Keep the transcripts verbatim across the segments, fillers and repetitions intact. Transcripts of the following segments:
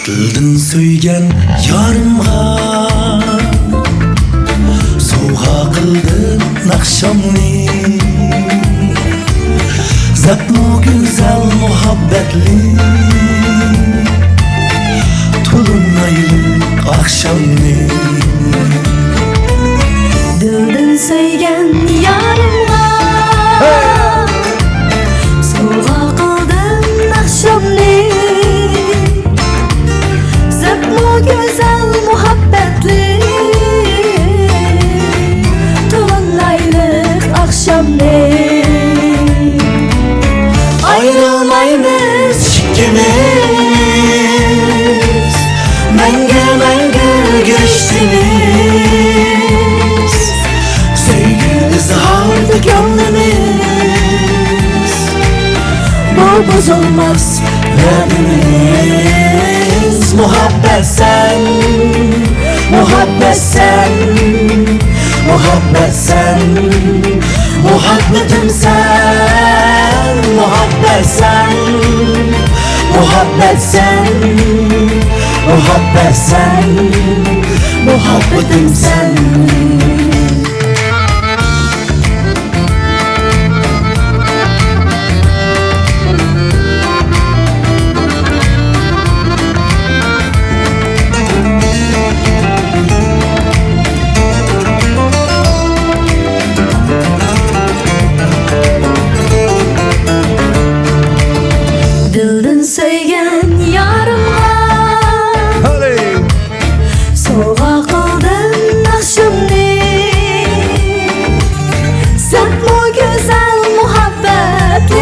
دىلدىن سۆيگەن يارىمغا سوۋغا قىلدىم ناخشامنى. زەپمۇ گۈزەل مۇھەببەتلىك تولۇنايلىق ئاخشامنى. دىلدىن سۆيگەن يارىمغا سوۋغا قىلدىم ناخشامنى. زەپمۇ گۈزەل مۇھەببەتلىك تولۇنايلىق ئاخشامنى. ئايرىلمايمىز ئىككىمىز، مەڭگۈ، مەڭگۈ گۈلۈشتىمىز. سۆيگۈ ئىزھاردا كۆڭلىمىز، بۇ بۇزۇلماس ۋەدىمىز. مۇھەببەت سەن، مۇھەببەت سەن، مۇھەببەت سەن، مۇھەببىتىم سەن، مۇھەببەت سەن، مۇھەببەت سەن، مۇھەببەت سەن، مۇھەببىتىم سەن. دىلدىن سۆيگەن يارىمغا سوۋغا قىلدىم ناخشامنى. زەپمۇ گۈزەل مۇھەببەتلىك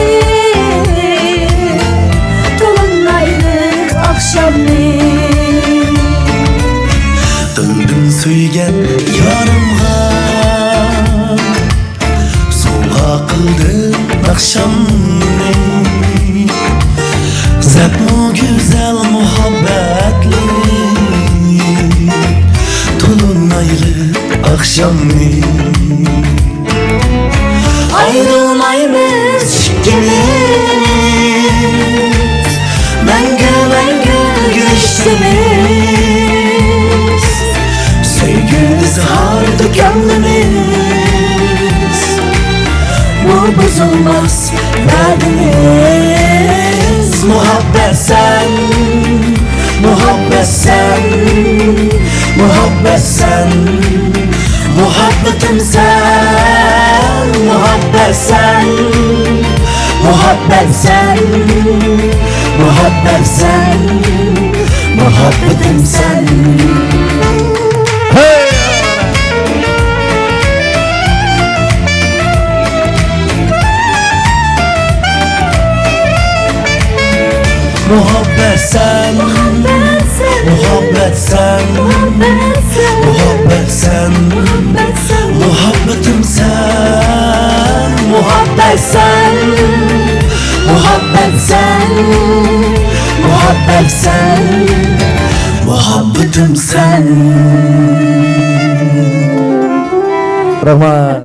تولۇنايلىق ئاخشامنى. دىلدىن سۆيگەن يارىمغا سوۋغا قىلدىم ناخشامنى. زەپمۇ گۈزەل مۇھەببەتلىك تولۇنايلىق ئاخشامنى. ئايرىلمايمىز ئىككىمىز، مەڭگۈ، مەڭگۈ گۈلۈشتىمىز. سۆيگۈ ئىزھاردا كۆڭلىمىز، بۇ بۇزۇلماس ۋەدىمىز. مۇھەببەت سەن، مۇھەببەت سەن، مۇھەببەت سەن، مۇھەببىتىم سەن، مۇھەببەت سەن، مۇھەببەت سەن، مۇھەببەت سەن، مۇھەببىتىم سەن. ھەي! مۇھەببەت سەن، مۇھەببەت سەن، مۇھەببەت سەن، مۇھەببىتىم سەن، مۇھەببەت سەن، مۇھەببەت سەن، مۇھەببەت سەن، مۇھەببىتىم سەن. رەھمەت.